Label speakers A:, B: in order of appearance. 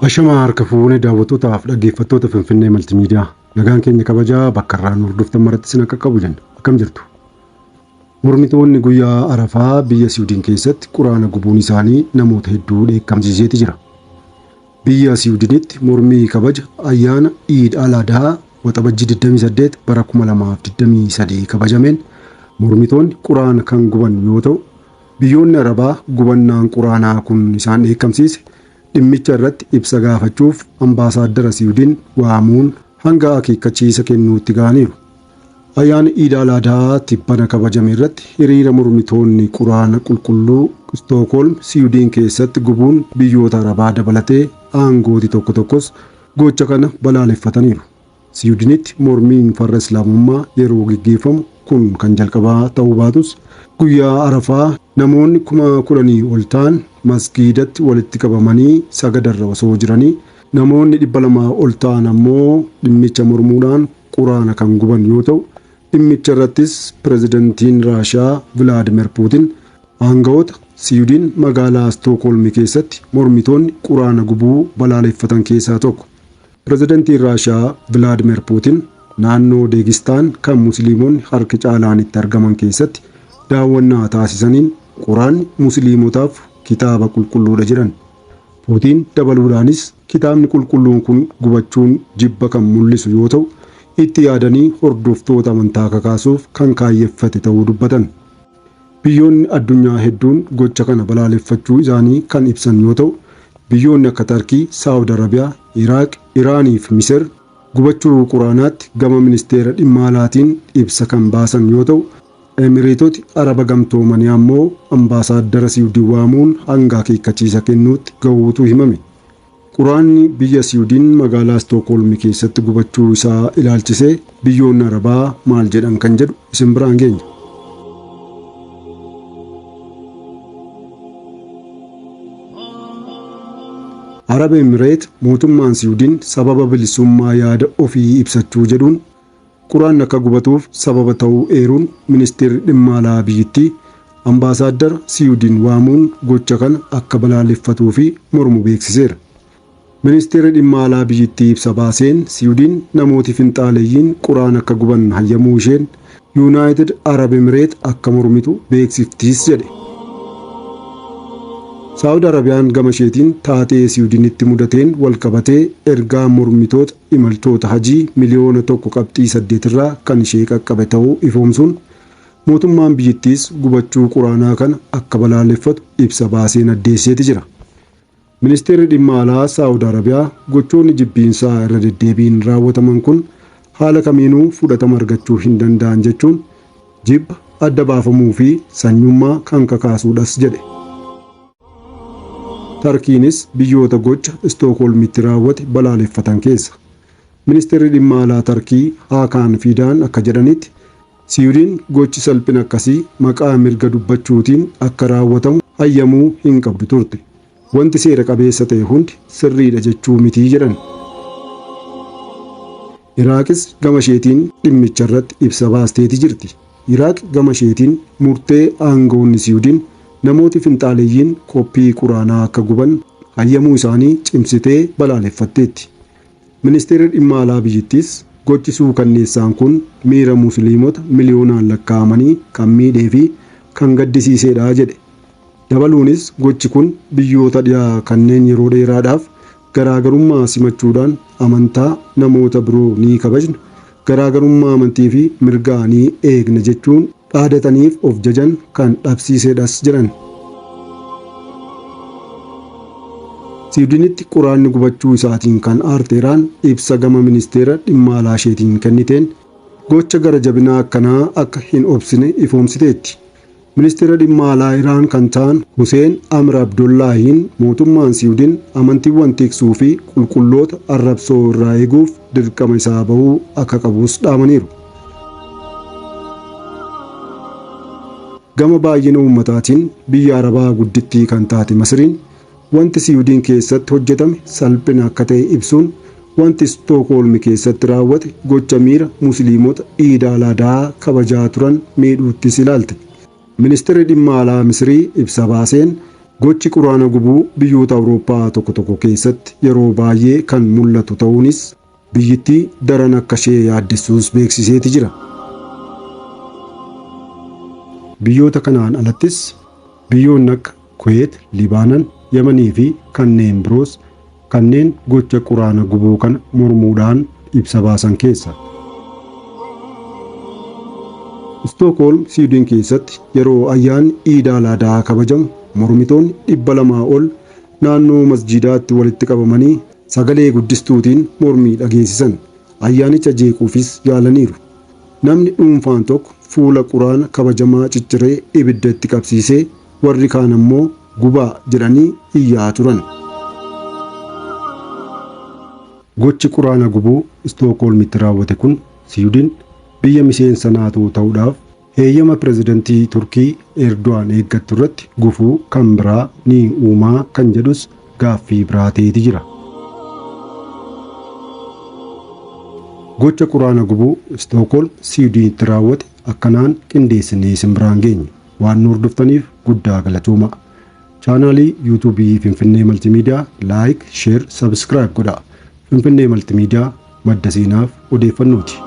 A: Ashamaa harka fuunee daawwattootaaf dhaggeeffattoota Finfinnee Maltimiidiyaa. Nagaan keenya kabajaa bakka irraa nu hordoftan maratti isin akka qabu jenna. Akkam jirtu? Mormitoonni guyyaa Arafaa biyya Siwiidin keessatti quraana gubuun isaanii namoota hedduu dheekkamsiiseeti jira. Biyya Siwiidinitti mormii kabaja ayyaana Iid al Adhaa Waxabajjii 28 bara 2023 kabajameen mormitoonni quraana kan guban yoo ta'u, biyyoonni Arabaa gubannaan quraanaa kun isaan dheekkamsiise dhimmicha irratti ibsa gaafachuuf ambaasaaddara Siwiidin waamuun hanga akeekkachiisa kennuutti ga'aniiru. Ayyaana Iid al Adhaa tibbana kabajame irratti hiriira mormitoonni quraana qulqulluu Istookholm Siwiidin keessatti gubuun biyyoota Arabaa dabalatee aangooti tokko tokkos gocha kana balaaleffataniiru. Siwiidinitti mormiin farra Islaamummaa yeroo geggeeffamu kun kan jalqabaa ta'uu baatus guyyaa Arafaa namoonni 10,000 ol ta'an masgiidatti walitti qabamanii sagadarra osoo jiranii namoonni 200 ol ta'an ammoo dhimmicha mormuudhaan quraana kan guban yoo ta'u, dhimmicha irrattis pirezidantiin Raashiyaa Vilaadimir Puutin aangawoota Siwiidin magaalaa Istookholm keessatti mormitoonni quraana gubuu balaaleffatan keessaa tokko. Pirezidantiin Raashiyaa Vilaadimir Puutin naannoo Deegistaan kan musliimonni harki caalaan itti argaman keessatti daawwannaa taasisaniin quraanni musliimotaaf kitaaba qulqulluudha jedhan. Puutiin dabaluudhaanis kitaabni qulqulluun kun gubachuun jibba kan mul'isu yoo ta'u, itti yaadanii hordoftoota amantaa kakaasuuf kan kaayyeffate ta'uu dubbatan. Biyyoonni addunyaa hedduun gocha kana balaaleffachuu isaanii kan ibsan yoo ta'u, biyyoonni akka Tarkii, Saawud Arabiyaa, Iraaq, Iraanii fi Misir gubachuu quraanaatti gama ministeera dhimma alaatiin ibsa kan baasan yoo ta'u, Emireetoti Araba gamtoomanii ammoo ambaasaaddara Siwiidin waamuun hanga akeekkachiisa kennuutti gahuutu himame. Quraanni biyya Siwiidin magaalaa Istookholm keessatti gubachuu isaa ilaalchisee biyyoonni Arabaa maal jedhan kan jedhu isin biraan geenya. Arab Emireet mootummaan Siwiidin sababa bilisummaa yaada ofii ibsachuu jedhuun quraanni akka gubatuuf sababa ta'uu eeruun ministeerri dhimma alaa biyyittii ambaasaaddara Siwiidin waamuun gocha kana akka balaaleffatuu fi mormu beeksiseera. Ministeerri dhimma alaa biyyittii ibsa baaseen Siwiidin namooti finxaaleeyyiin quraana akka guban hayyamuu isheen Yuunaayitid Arab Emireet akka mormitu beeksiftiis jedhe. Saawud Arabiyaan gama isheetiin taatee Siwiidinitti mudateen wal qabatee ergaa mormitoota imaltoota hajii 1.8 miliyoona irraa kan ishee qaqqabe ta'uu ifoomsuun mootummaan biyyittiis gubachuu quraanaa kana akka balaaleffatu ibsa baaseen addeesseeti jira. Ministeerri dhimma alaa Saawud Arabiyaa gochoonni jibbiinsaa irra deddeebiin raawwataman kun haala kamiinuu fudhatama argachuu hin danda'an jechuun jibba adda baafamuu fi sanyummaa kan kakaasuudhas jedhe. Tarkiinis biyyoota gocha Istookholmitti raawwate balaaleffatan keessa. Ministeerri dhimma alaa Tarkii Haakaan Fiidaan akka jedhanitti Siwiidin gochi salphina akkasii maqaa mirga dubbachuutiin akka raawwatamu hayyamuu hin qabdu turte. Wanti seera qabeessa ta'e hundi sirriidha jechuu mitii jedhan. Iraaqis gama isheetiin dhimmicha irratti ibsa baasteeti jirti. Iraaq gama isheetiin murtee aangawoonni Siwiidin namooti finxaaleeyyiin koppii quraanaa akka guban hayyamuu isaanii cimsitee balaaleffatteetti. Ministeerri dhimma alaa biyyittiis gochi suukanneessaan kun miira musliimota miliyoonaan lakkaa'amanii kan miidhee fi kan gaddisiisedha jedhe. Dabaluunis gochi kun biyyoota dhiyaa kanneen yeroo dheeraadhaaf garaagarummaa simachuudhaan amantaa namoota biroo ni kabajna, garaagarummaa amantii fi mirgaa ni eegna jechuun dhaadataniif of jajan kan dhabsiisedhas jedhan. Siwiidinitti quraanni gubachuu isaatiin kan aarte Iraan ibsa gama ministeera dhimma alaa isheetiin kenniteen gocha gara jabinaa akkanaa akka hin obsine ifoomsiteetti. Ministeera dhimma alaa Iraan kan ta'an Huseen Amir Abdullaahiin mootummaan Siwiidin amantiiwwan tiksuu fi qulqulloota arrabsoo irraa eeguuf dirqama isaa bahuu akka qabus dhaamaniiru. Gama baay'ina uummataatiin biyya Arabaa guddittii kan taate Masiriin wanti Siwiidin keessatti hojjetame salphina akka ta'e ibsuun wanti Istookholm keessatti raawwate gocha miira musliimota Iid al Adhaa kabajaa turan miidhuuttis ilaalte. Ministeerri dhimma alaa Misrii ibsa baaseen Gochi Quraana gubuu biyyoota Awurooppaa tokko tokko keessatti yeroo baay'ee kan mul'atu ta'uunis biyyittii daran akka ishee yaaddessuus beeksiseeti jira. Biyyoota kanaan alattis biyyoonni akka Kuweet, Libaanan, Yamanii fi kanneen biroos kanneen gocha Quraana gubuu kana mormuudhaan ibsa baasan keessa. Istookholm Siwiidin keessatti yeroo ayyaanni Iid al-Adhaa kabajamu mormitoonni 200 ol naannoo masjiidaatti walitti qabamanii sagalee guddistuutiin mormii dhageessisan. Ayyaanicha jeequufis yaalaniiru. Namni dhuunfaan tokko fuula Quraana kabajamaa cicciree ibidda itti qabsiisee warri kaan ammoo gubaa jedhanii iyyaa turan. Gochi Quraana gubuu Istookholmitti raawwate kun Siwiidin biyya miseensa Naatoo ta'uudhaaf heeyyama pirezidantii Turkii Erdo'aan eeggattu irratti gufuu kan biraa ni uumaa kan jedhus gaaffii biraa ta'eeti jira. Gocha Quraana gubuu Istookholm Siwiidinitti raawwate akkanaan qindeessinee isin biraan geenye. Waan nu hordoftaniif guddaa galatoomaa. Chaanaalii yuutuubii Finfinnee Maltiimiidiyaa like, share, subscribe godhaa. Finfinnee Maltiimiidiyaa madda seenaaf odeeffannooti.